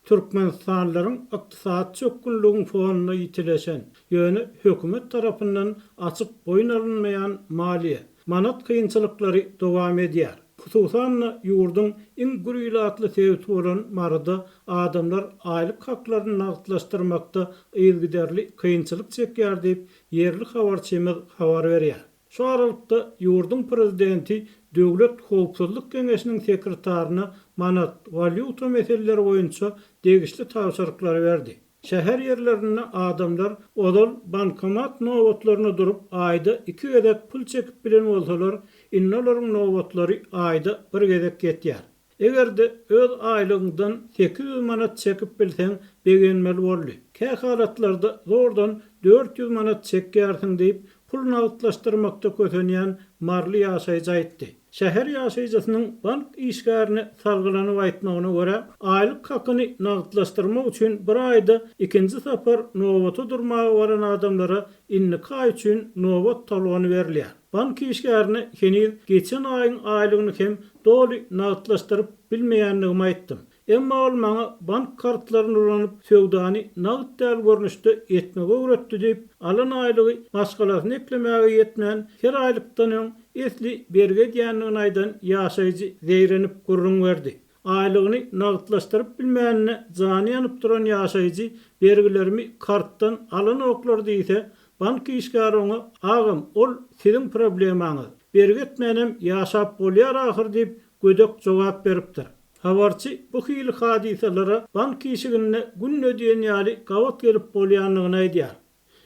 Türkmenistanlylaryň ykdysady çökgünligiň fonunda ýitileşen, ýöne hökümet tarapyndan açyk boýun alynmaýan maliýe, manat kynçylyklary dowam edýär. Hususan-da, ýurduň iň gür ilatly sebiti bolan Maryda adamlar aýlyk haklaryny nagtlaşdyrmakda yzygiderli kynçylyk çekýär diýip, ýerli habarçymyz habar berýär. Şu aralykda, ýurduň prezidenti Döwlet howpsuzlyk geňeşiniň sekretaryna manat, walýuta meseleleri boýunça degişli tabşyryklary berdi. Şäher ýerlerinde adamlar ozal bankomat nobatlaryna durup aýda iki gezek pul çekip bilen bolsalar, indi olaryň nobatlary aýda bir gezek ýetýär. Eger-de öz aýlygyňdan 800 manat çekip bilseň begenmeli boldy. Kä halatlarda zordan 400 manat çekýärsiň diýip, pul nagtlaşdyrmakda kösenýän maryly ýaşaýjy aýtdy. Şäher ýaşaýjysynyň bank işgärine salgylanyp aýtmagyna görä, aýlyk hakyny nagtlaşdyrmak üçin bir aýda ikinji sapar nobata durmaga baran adamlara indiki aý üçin nobat talony berilýär. Bank işgärine heniz geçen aýyň aýlygyny hem doly nagtlaşdyryp bilmeýändigimi aýtdym. Emma ol maňa bank kartlaryny ulanyp, söwdany nagt däl görnüşde etmegi öwretdi diýip, alan aýlygy maşgalasyny eklemäge ýetmän, her aýlykdan öň esli bergi edýändigini aýdan ýaşaýjy zeýrenip gürrüň berdi. Aýlygyny nagtlaşdyryp bilmänine jany ýanyp duran ýaşaýjy bergilerimi kartdan alanoklar diýse, bank işgäri oňa, Agam, ol siziň problemaňyz. Bergi etmänem ýaşap bolýar ahyr diýip, gödek jogap beripdir. Habarçy bu hili hadysalara bank işiginde günde diýen ýaly gabat gelip bolýandygyny aýdýar.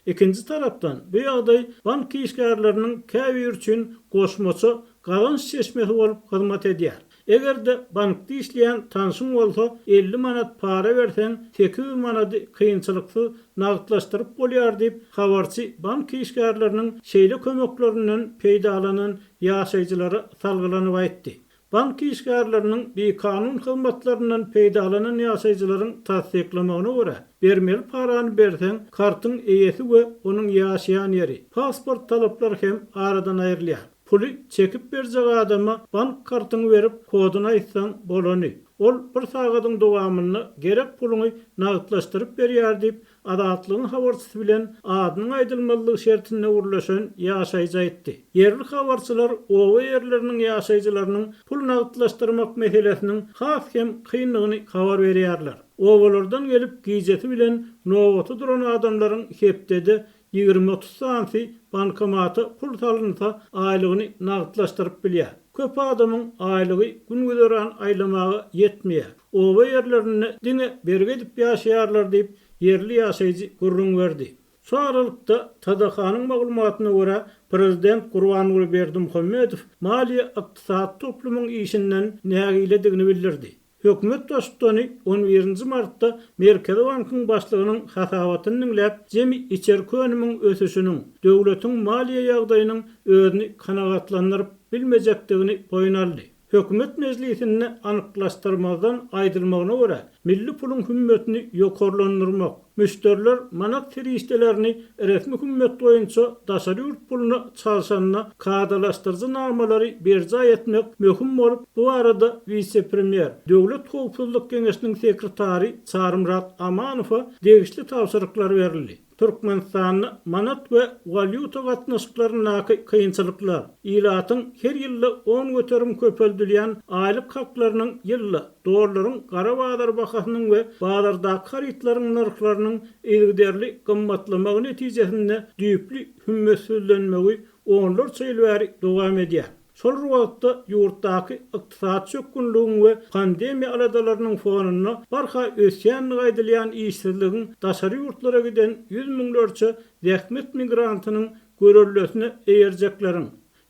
Ikinji tarapdan, bu ýagdaý bank işgärleriniň käbiri üçin goşmaça gazanç çeşmesi bolup hyzmat edýär. Eger-de bankda işleýän tanşyň bolsa, 50 manat para berseň, 800 manady kynçylyksyz nagtlaşdyryp bolýar diýip, habarçy bank işgärleriniň şeýle kömeklerinden peýdalanan ýaşaýjylara salgylanyp aýtdy. Bank işgärleriniň bikanun hyzmatlaryndan peýdalanan ýaşaýjylaryň tassyklamagyna görä, bermeli parany berseň, kartyň eýesi we onuň ýaşaýan ýeri, pasport talaplary hem aradan aýrylýar. Puly çekip berjek adama bank kartyňy berip, koduny aýtsaň, bolany. Ol bir sagadyň dowamynda gerek puluňy nagtlaşdyryp berýär diýip, Azatlygyň habarçysy bilen adynyň aýdylmazlygy şertinde gürleşen ýaşaýjy aýtdy. Ýerli habarçylar oba ýerleriniň ýaşaýjylarynyň pul nagtlaşdyrmak meselesiniň has hem kyndygyny habar berýärler. Obalardan gelip gijesi bilen nobata duran adamlaryň hepdede 20-30 sanysy bankomata pul salynsa aýlygyny nagtlaşdyryp bilýär. Köp adamyň aýlygy gün-güzeran aýlamaga ýetmeýär. Oba ýerlerinde diňe bergi edip ýaşaýarlar diýip, ýerli ýaşaýjy gürrüň berdi. Şu aralykda, TDH-nyň maglumatyna görä, prezident Gurbanguly Berdimuhamedow maliýe-ykdysady toplumyň işinden nägiledigini bildirdi. Hökümet baştutany on birinji martda Merkezi bankyň başlygynyň hasabatyny diňläp, jemi içerki önümiň ösüşiniň, döwletiň maliýe ýagdaýynyň özüni kanagatlandyryp bilmejekdigini boýun aldy. Hökümet mejlisinde anyklaşdyrmazdan aýdylmagyna görä, milli puluň hümmetini ýokarlandyrmak, müşderiler manat serişdelerini resmi hümmet boýunça daşary ýurt puluna çalşanda kadalaşdyryjy namalary berjaý etmek möhüm bolup, bu barada wise-premýer, Döwlet howpsuzlyk geňeşiniň sekretary Çarymyrat Amanowa degişli tabşyryklar berildi. Türkmenistanda manat we walýuta gatnaşyklaryndaky kynçylyklar, ilatyň her ýylda 10% köpeldilýän aýlyk haklarynyň ýylda dollaryň gara bazar bahasynyň we bazardaky harytlaryň nyrhlarynyň yzygiderli gymmatlamagy netijesinde düýpli hümmetsizlenmegi onlarça ýyl bäri dowam edýär. Şol bir wagtda, ýurtdaky ykdysady çökgünligiň we pandemiýa aladalarynyň fonunda barha ösýändigi aýdylýan işsizligiň daşary ýurtlara giden ýüz müňlerçe zähmet migrantynyň göreldesine eýerjekleriň,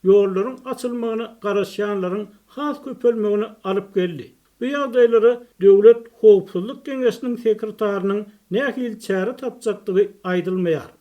ýollaryň açylmagyna garaşýanlaryň has köpelmegine alyp geldi. Bu ýagdaýlara Döwlet howpsuzlyk geňeşiniň sekretarynyň nähili çäre tapjakdygy aýdylmaýar.